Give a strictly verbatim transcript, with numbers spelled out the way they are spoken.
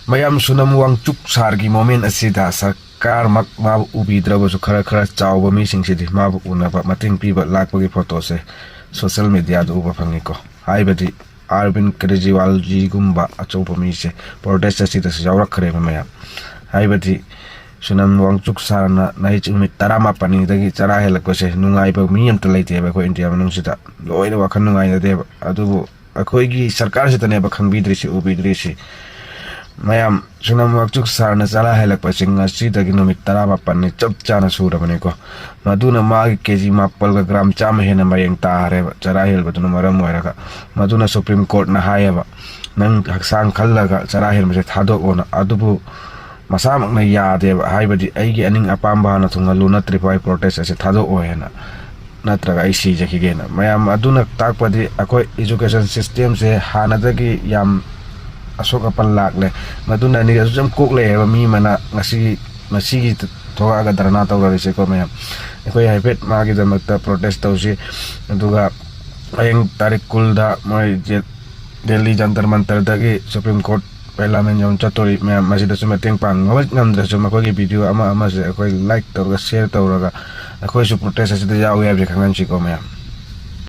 ꯃꯌꯥꯝ, ꯁꯨꯅꯝ ꯋꯥꯡꯆꯨꯛ ꯁꯥꯔꯒꯤ ꯃꯣꯃꯦꯟ ꯑꯁꯤꯗ ꯁꯔꯀꯥꯔꯃꯛ ꯃꯥꯕꯨ ꯎꯕꯤꯗ꯭ꯔꯕꯁꯨ, ꯈꯔ ꯈꯔ ꯆꯥꯎꯕ ꯃꯤꯁꯤꯡꯁꯤꯗꯤ ꯃꯥꯕꯨ ꯎꯅꯕ ꯃꯇꯦꯡ ꯄꯤꯕ ꯂꯥꯛꯄꯒꯤ ꯐꯣꯇꯣꯁꯦ ꯁꯣꯁꯦꯜ ꯃꯦꯗꯤꯌꯥꯗ ꯎꯕ ꯐꯪꯉꯤꯀꯣ꯫ ꯍꯥꯏꯕꯗꯤ ꯑꯥꯔꯕꯤꯟ ꯀꯦꯖ꯭ꯔꯤꯋꯥꯜꯖꯤꯒꯨꯝꯕ ꯑꯆꯧꯕ ꯃꯤꯁꯦ ꯄ꯭ꯔꯣꯇꯦꯁ ꯑꯁꯤꯗꯁꯨ ꯌꯥꯎꯔꯛꯈ꯭ꯔꯦꯕ ꯃꯌꯥꯝ꯫ ꯍꯥꯏꯕꯗꯤ ꯁꯨꯅꯝ ꯋꯥꯡꯆꯨꯛ ꯁꯥꯔꯅ ꯅꯍꯤꯠ ꯅꯨꯃꯤꯠ ꯇꯔꯥꯃꯥꯄꯟꯅꯤꯗꯒꯤ ꯆꯔꯥ ꯍꯦꯜꯂꯛꯄꯁꯦ ꯅꯨꯡꯉꯥꯏꯕ ꯃꯤ ꯑꯝꯇ ꯂꯩꯇꯦꯕ ꯑꯩꯈꯣꯏ ꯏꯟꯗꯤꯌꯥ ꯃꯅꯨꯡꯁꯤꯗ꯫ ꯂꯣꯏꯅ ꯋꯥꯈꯜ ꯅꯨꯡꯉꯥꯏꯅꯗꯦꯕ꯫ ꯑꯗꯨꯕꯨ ꯑꯩꯈꯣꯏꯒꯤ ꯁꯔꯀꯥꯔꯁꯤꯗꯅꯦꯕ ꯈꯪꯕꯤꯗ꯭ꯔꯤꯁꯤ, ꯎꯕꯤꯗ꯭ꯔꯤꯁꯤ꯫ ꯃꯌꯥꯝ, ꯁꯨꯅꯝ ꯋꯥꯡꯆꯨꯛ ꯁꯥꯔꯅ ꯆꯔꯥ ꯍꯦꯜꯂꯛꯄꯁꯤ ꯉꯁꯤꯗꯒꯤ ꯅꯨꯃꯤꯠ ꯇꯔꯥꯃꯥꯄꯟꯅꯤ ꯆꯞ ꯆꯥꯅ ꯁꯨꯔꯕꯅꯤꯀꯣ꯫ ꯃꯗꯨꯅ ꯃꯥꯒꯤ ꯀꯦꯖꯤ ꯃꯥꯄꯜꯒ ꯒ꯭ꯔꯥꯝ ꯆꯥꯝꯃ ꯍꯦꯟꯅ ꯃꯌꯦꯡ ꯇꯥꯔꯦꯕ, ꯆꯔꯥ ꯍꯦꯜꯕꯗꯨꯅ ꯃꯔꯝ ꯑꯣꯏꯔꯒ꯫ ꯃꯗꯨꯅ ꯁꯨꯄ꯭ꯔꯤꯝ ꯀꯣꯔꯠꯅ ꯍꯥꯏꯌꯦꯕ, "ꯅꯪ ꯍꯛꯆꯥꯡ ꯈꯜꯂꯒ ꯆꯔꯥ ꯍꯦꯟꯕꯁꯦ ꯊꯥꯗꯣꯛꯑꯣꯅ"꯫ ꯑꯗꯨꯕꯨ ꯃꯁꯥꯃꯛꯅ ꯌꯥꯗꯦꯕ꯫ ꯍꯥꯏꯕꯗꯤ ꯑꯩꯒꯤ ꯑꯅꯤꯡ ꯑꯄꯥꯝꯕ ꯍꯥꯟꯅ ꯊꯨꯡꯍꯜꯂꯨ, ꯅꯠꯇ꯭ꯔꯤꯐꯥꯎ ꯑꯩ ꯄ꯭ꯔꯣꯇꯦꯁ ꯑꯁꯦ ꯊꯥꯗꯣꯛꯑꯣꯏ ꯍꯥꯏꯅ, ꯅꯠꯇ꯭ꯔꯒ ꯑꯩ ꯁꯤꯖꯈꯤꯒꯦꯅ꯫ ꯃꯌꯥꯝ, ꯑꯗꯨꯅ ꯇꯥꯛꯄꯗꯤ ꯑꯩꯈꯣꯏ ꯏꯖꯨꯀꯦꯁꯟ ꯁꯤꯁꯇꯦꯝꯁꯦ ꯍꯥꯟꯅꯗꯒꯤ ꯌꯥꯝ ꯑꯁꯣꯛ ꯑꯄꯟ ꯂꯥꯛꯂꯦ꯫ ꯃꯗꯨꯅꯅꯤ ꯑꯁꯨꯛ ꯌꯥꯝ ꯀꯣꯛ ꯂꯩ ꯍꯥꯏꯕ ꯃꯤ ꯑꯃꯅ ꯉꯁꯤꯒꯤ, ꯉꯁꯤꯒꯤ ꯊꯣꯛꯂꯛꯑꯒ ꯙꯔꯅꯥ ꯇꯧꯔꯔꯤꯁꯦꯀꯣ ꯃꯌꯥꯝ꯫ ꯑꯩꯈꯣꯏ ꯍꯥꯏꯐꯦꯠ ꯃꯥꯒꯤꯗꯃꯛꯇ ꯄ꯭ꯔꯣꯇꯦꯁ ꯇꯧꯁꯤ꯫ ꯑꯗꯨꯒ ꯍꯌꯦꯡ ꯇꯥꯔꯤꯛ ꯀꯨꯟꯗ ꯃꯣꯏ ꯖꯦ-, ꯗꯦꯜꯂꯤ ꯖꯟꯇꯔ ꯃꯟꯇꯔꯗꯒꯤ ꯁꯨꯄ꯭ꯔꯤꯝ ꯀꯣꯔꯠ ꯄꯥꯔꯂꯤꯌꯥꯃꯦꯟ ꯌꯧꯅ ꯆꯠꯇꯣꯔꯤ꯫ ꯃꯌꯥꯝ ꯃꯁꯤꯗꯁꯨ ꯃꯇꯦꯡ ꯄꯥꯡ ꯉꯝ-, ꯉꯝꯗ꯭ꯔꯁꯨ ꯃꯈꯣꯏꯒꯤ ꯚꯤꯗꯤꯑꯣ ꯑꯃ ꯑꯃꯁꯦ ꯑꯩꯈꯣꯏ ꯂꯥꯏꯛ ꯇꯧꯔꯒ, ꯁꯤꯌꯔ ꯇꯧꯔꯒ ꯑꯩꯈꯣꯏꯁꯨ ꯄ꯭ꯔꯣꯇꯦꯁ ꯑꯁꯤꯗ ꯌꯥꯎꯏ ꯍꯥꯏꯕꯁꯦ ꯈꯪꯍꯟꯁꯤꯀꯣ ꯃꯌꯥꯝ꯫